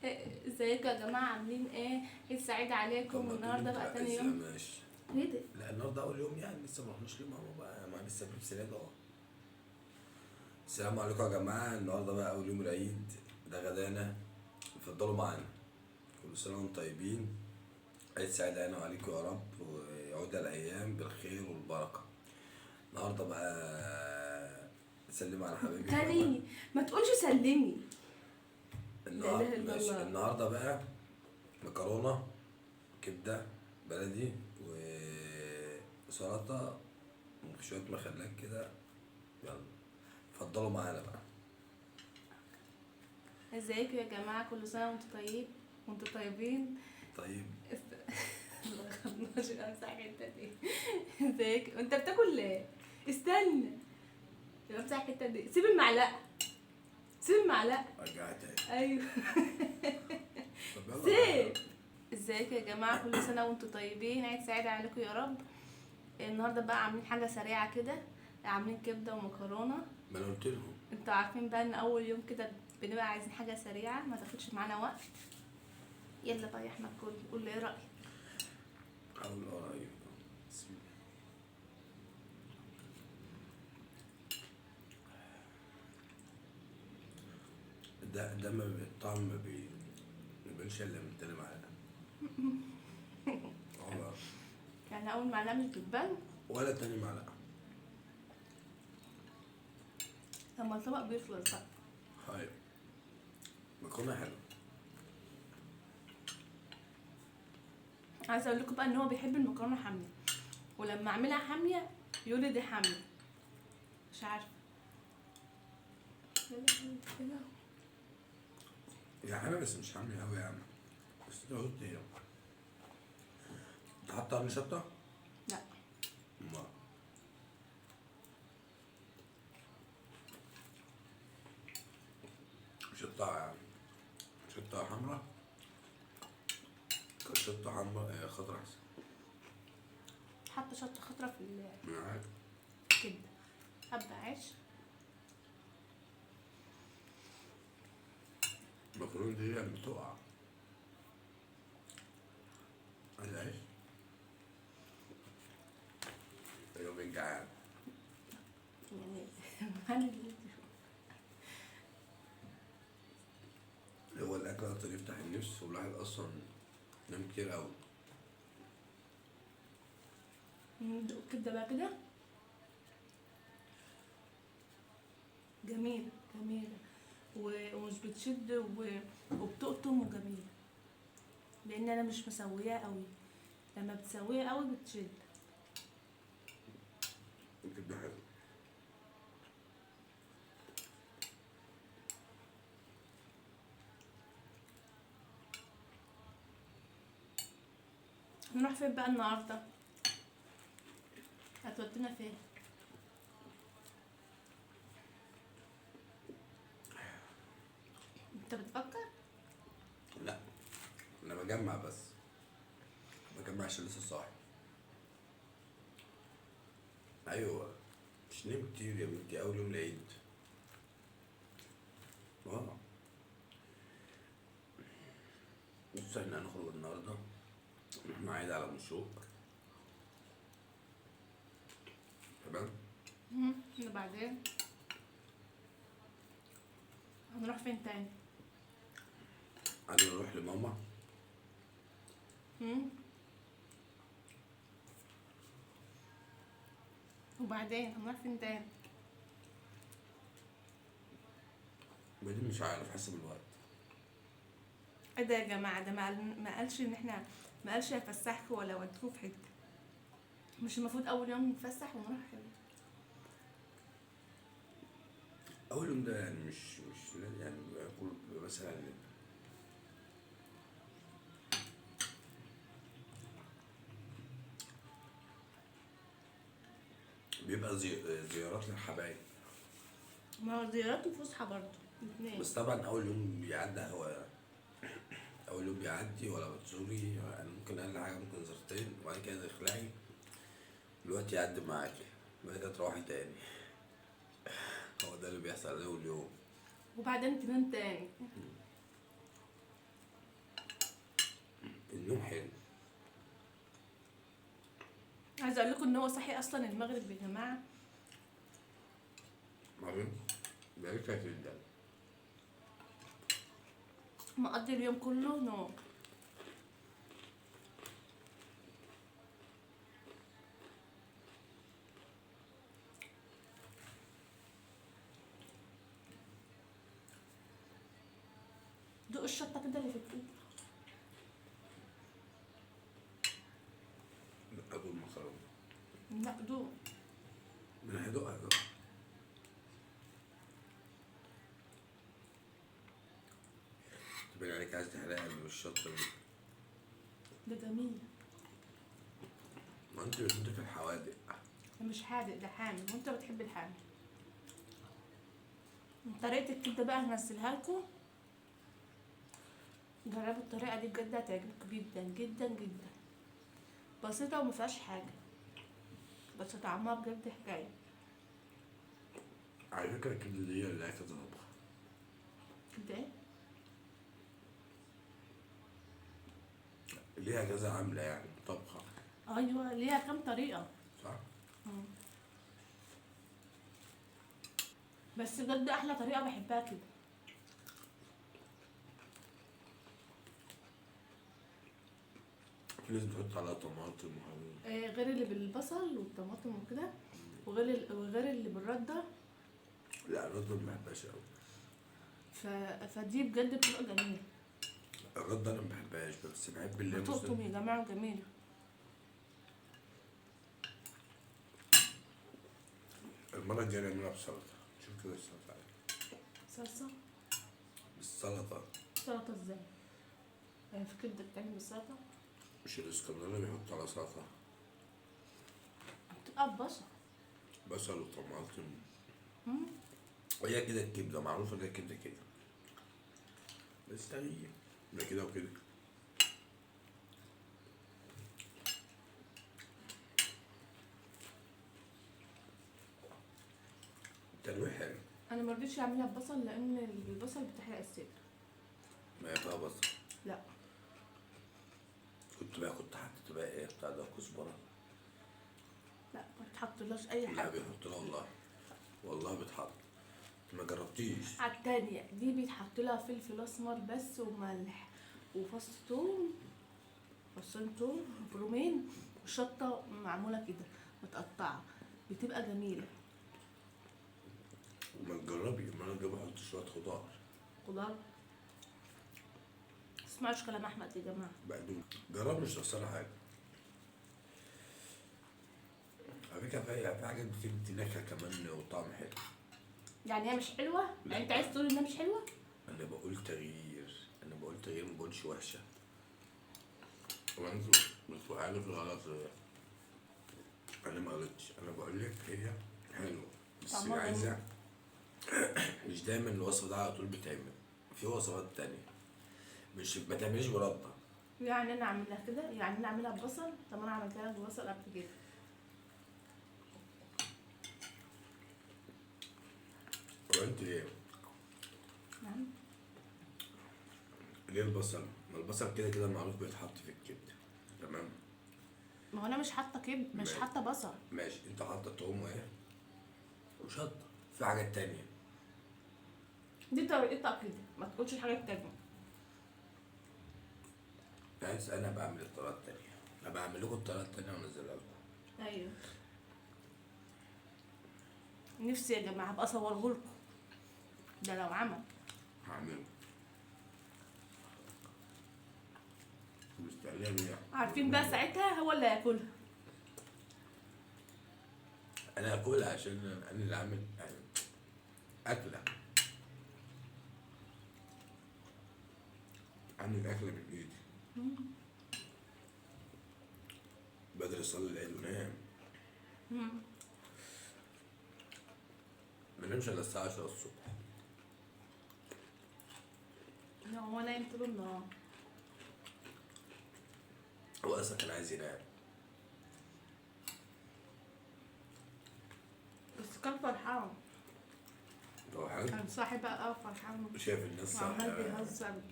ازيكم يا جماعة، عاملين ايه؟ عيد سعيد عليكم. النهارده بقى تاني يوم. ماشي. ايه ده؟ لا النهارده اول يوم يعني لسه ما رحناش لماما بقى، ما لسه بلبس العيد اهو. السلام عليكم يا جماعة، النهارده بقى اول يوم العيد، ده غدانا، اتفضلوا معانا. كل سنة وانتم طيبين، عيد سعيد علينا وعليكم يا رب، ويعود الايام بالخير والبركة. النهارده بقى سلم على حبايبي تاني ما تقولش سلمي. لا إله إلا ماشي. الله. النهارده بقى مكرونه كبده بلدي وسلطة وشوية مخلات كده. يلا اتفضلوا معانا بقى. ازيكم يا جماعة، كل سنة وانتم طيب وانتم طيبين. طيب ماشي، امسح الحتة دي. ازيك انت بتاكل ليه؟ استنى امسح الحتة دي، سيب المعلقة، سيب المعلقة. رجعها تاني. ايوه طب يلا. سيب. ازيكم يا جماعة، كل سنة وانتم طيبين، عيد سعيد عليكم يا رب. النهارده بقى عاملين حاجة سريعة كده، عاملين كبده ومكرونه. ما انا قلت لهم انتوا عارفين بقى ان اول يوم كده بنبقى عايزين حاجة سريعة ما تاخدش معانا وقت. يلا بقى يا احمد كل، قول لي ايه رايك. اقول قريب. بسم الله. ده ما الطعم ما بيبانش الا من تاني معلقه. والله. يعني اول معلقه مش بتبان ولا تاني معلقه. لما الطبق بيخلص بقى. ايوه مكرونه حلوة. عايزه اقول لكم بقى ان هو بيحب المكرونه حامية، ولما اعملها حامية يقول لي دي حامية، مش عارفه. يا حامية بس مش حامية قوي يا عم. بس انت قلت ايه؟ انت حاطه قرن شطه؟ لا. ما شطه يعني شطه حمراء، شطه حمراء خضرا احسن. حاطه شطه خضرا في الكبده. حبه عيش. المكرونه دي يعني بتقع. عايز عيش؟ ايوه جعان يعني. هو الاكل اصلا يفتح النفس، والواحد اصلا نام كتير قوي. الكبده بقى كده جميلة جميلة ومش بتشد وبتقطم وجميلة، لان انا مش مسويها قوي. لما بتسويها قوي بتشد. الكبده حلوة. نروح فين بقى النهارده؟ هتودينا فين؟ انت بتفكر؟ لا انا بجمع، بس بجمع عشان لسه صاحي. ايوه مش نمت كتير يا بنتي اول يوم العيد. بص احنا هنخرج النهارده، نروح نعيد على مشوق. تمام. وبعدين هنروح فين تاني؟ عايز نروح لماما. وبعدين هنروح فين تاني؟ بعدين مش عارف، حسب الوقت. ايه ده يا جماعة؟ ده ما قالش ان احنا، ما قالش هفسحكوا ولا اوديكوا في حتة. مش المفروض اول يوم نتفسح ونروح حتة؟ اول يوم ده يعني مش يعني كل مثلا بيبقى زيارات للحبايب. ما هو زيارات وفسحه برضه الاثنين. بس طبعا اول يوم بيعدي، هو اول يوم بيعدي ولا بتزوري يعني، ممكن اقل حاجة ممكن زيارتين، وبعد كده تخلعي الوقت يعدي معاكي، بعد كده تروحي تاني. هو ده اللي بيحصل اول يوم. وبعدين تنام تاني. النوم حلو. عايزه اقول لكم ان هو صحي اصلا المغرب يا جماعة. بعدين بقيت هتندم. مقضي اليوم كله نوم. دوق الشطه كده اللي في الكوب. لا ادوق المكرونه. لا دوق. انا هدوقها هدوقها. تبين عليك عايز تحرقها بالشطه دي. ده جميل. ما انت بتموتي في الحوادق. ده مش حادق، ده حامي، وانت بتحب الحامي. طريقه الكبده بقى هنزلها لكم، جربوا الطريقة دي بجد هتعجبكم جدا جدا جدا. بسيطة وما فيهاش حاجة، بس طعمها بجد حكاية. على فكرة الكبده دي اللي هي كذا طبخه. كبده ايه؟ ليها كذا عامله يعني طبخه. ايوه ليها كام طريقه. صح. بس بجد احلى طريقه بحبها كده. في ناس بتحط عليها طماطم وحاجات. غير اللي بالبصل والطماطم وكده، وغير اللي بالردة. لا الردة ما بحبهاش قوي. فدي بجد بتبقى جميلة. الردة انا ما بحبهاش، بس بحب اللي هي بتقطم يا جماعة، جميلة. المرة الجاية نعملها بسلطه. شوف كده السلطة عليها. صلصه؟ بالسلطة. سلطة ازاي؟ يعني في كبده بتتعمل بالسلطة؟ مش الاسكندراني بيحط على سلطة؟ بتبقى ببصل. بصل وطماطم. وهي كده الكبده معروفة ان هي الكبده كده، بس تغيير ده كده وكده. التنويع حلو. انا ما رضيتش اعملها ببصل لان البصل بتحرق الصدر. ما هي فيها بصل. لا كنت حاطط بقى ايه بتاع ده، كزبره. لا ما بتحطلهاش اي حاجة. لا بيحط لها والله، والله بتحط. ما جربتيش؟ على التانية دي بيتحط لها فلفل اسمر بس وملح وفص ثوم، فصين ثوم مفرومين، وشطه معمولة كده متقطعه، بتبقى جميلة. ما تجربي. ما انا بحط شوية خضار. خضار؟ تسمعوش كلام احمد يا جماعة. بقدونس. جرب، مش هتخسري حاجة. على فكرة في حاجات بتدي نكهة كمان وطعم حلو. يعني هي مش حلوة؟ يعني انت عايز تقول انها مش حلوة؟ انا بقول تغيير، انا بقول تغيير، ما بقولش وحشة. طبعا انتوا بتوقعوني في الغلط. انا ما غلطتش، انا بقول لك هي حلوة، بس عايزه مش دايما الوصفة ده على طول بتعمل، في وصفات تانية مش ما تعمليش برده. يعني انا اعملها كده، يعني انا اعملها ببصل؟ طب انا عملتها ببصل قبل كده. هو انت ليه؟ نعم. ليه البصل؟ ما البصل كده كده معروف بيتحط في الكبده، تمام؟ ما هو انا مش حاطه كبد، مش حاطه بصل. ماشي، انت حاطه توم وايه؟ وشطه، في حاجات تانية. دي طريقتها كده، ما تقولش الحاجات التانية. عايز انا بعمل الطريقة التانية، انا بعمل لكم الطريقة التانية وانزلها لكم. ايوه. نفسي يا جماعة ابقى اصوره لكم. ده لو عمل. هعمله. مستنيه. عارفين بقى ساعتها هو اللي هياكلها. انا هاكلها عشان انا اللي عامل يعني اكله. عامل اكله من ايدي. بدري صلي العيد ونام. ما نمشي الا الساعة 10 الصبح. لا هو نايم طول النهار. هو اصلا كان عايز ينام. بس كان فرحان. فرحان؟ كان صاحي بقى فرحان. شايف الناس صاحية. وعمال بيهزر.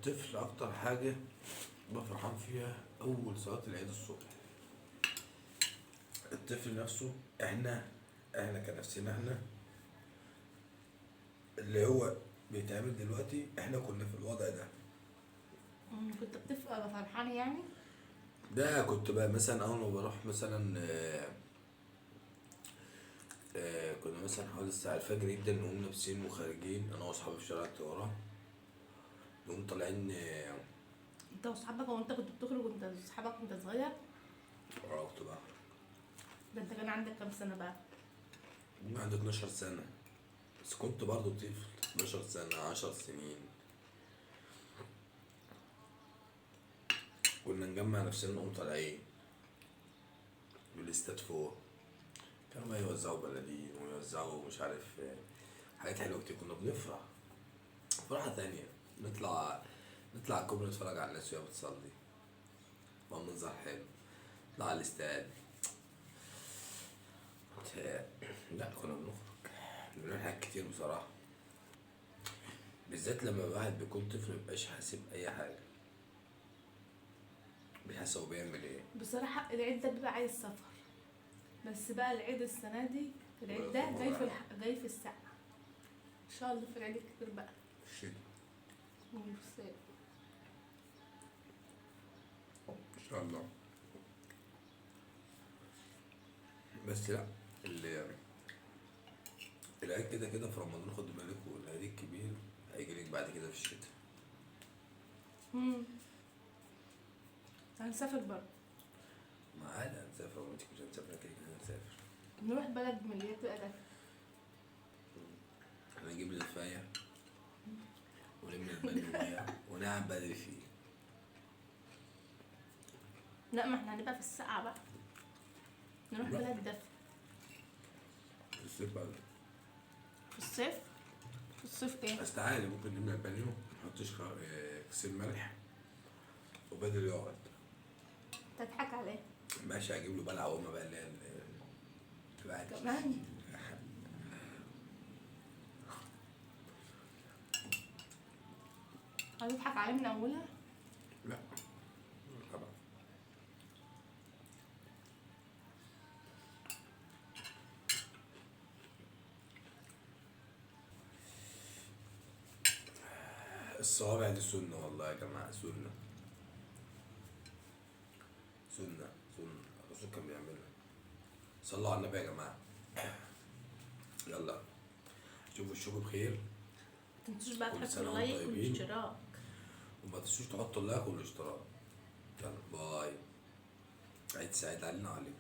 الطفل اكتر حاجة ببقى فرحان فيها اول صلاة العيد الصبح. الطفل نفسه، احنا كنفسنا، احنا اللي هو بيتعمل دلوقتي، احنا كنا في الوضع ده. كنت بتبقى فرحان يعني؟ ده كنت بقى مثلا اول ما بروح مثلا كنا مثلا حوالي الساعة الفجر جدا نقوم لابسين وخارجين انا واصحابي في شارع الطيارة، نقوم طالعين. انت واصحابك؟ هو انت كنت بتخرج وانت واصحابك وانت صغير؟ كنت بقى. ده انت كان عندك كام سنة بقى؟ عندي 12 سنة، بس كنت برضو طفل. 12 سنة، 10 سنين. كنا نجمع نفسنا نقوم طالعين بالاستاد فوق، كانوا بقى يوزعوا بلالين ويوزعوا مش عارف حاجات حلوة كتير. كنا بنفرح فرحة تانية، نطلع الكوبري نتفرج على الناس وهي بتصلي، بقى منظر حلو. نطلع على الاستاد. لا كنا بنخرج بنعمل حاجات كتير بصراحة، بالذات لما الواحد بيكون طفل مبيبقاش حاسب أي حاجة، بيحس هو بيعمل ايه. بصراحة العيد ده بيبقى عايز سفر، بس بقى العيد السنة دي العيد ده جاي في جاي في السقعة ان شاء الله، في العيد الكبير بقى الشتاء في الصيف ان شاء الله. بس لا العيد كده كده في رمضان خد بالك، والعيد الكبير هيجيلك بعد كده في الشتاء. هنسافر برضه. ما عادي هنسافر، وانت مش هنسافر كده كده هنسافر. نروح بلد من اللي هي بتبقى دافية. هنجيب لفاية ونملى البانيو ونقعد بدري فيه. لا ما احنا هنبقى في السقعة بقى، نروح بلد دافية. في الصيف بقى. في الصيف؟ في الصيف ايه؟ بس تعالي ممكن نملى البانيو، نحطش كيسين ملح وبدل يقعد. تضحك عليه؟ ماشي، هجيب له بلعه وما بقى اللي هي كمان. هتضحك عليه من اولها؟ لا طبعا. الصوابع دي سنة والله يا جماعة، سنة سنة سنة، الرسول كان بيعملها. صلوا على النبي يا جماعة. يلا شوفوا وشكم بخير. متنسوش بقى تحطوا ال like والاشتراك، وما تنسوش تحطوا ال like والاشتراك. يلا bye، عيد سعيد علينا وعليكم.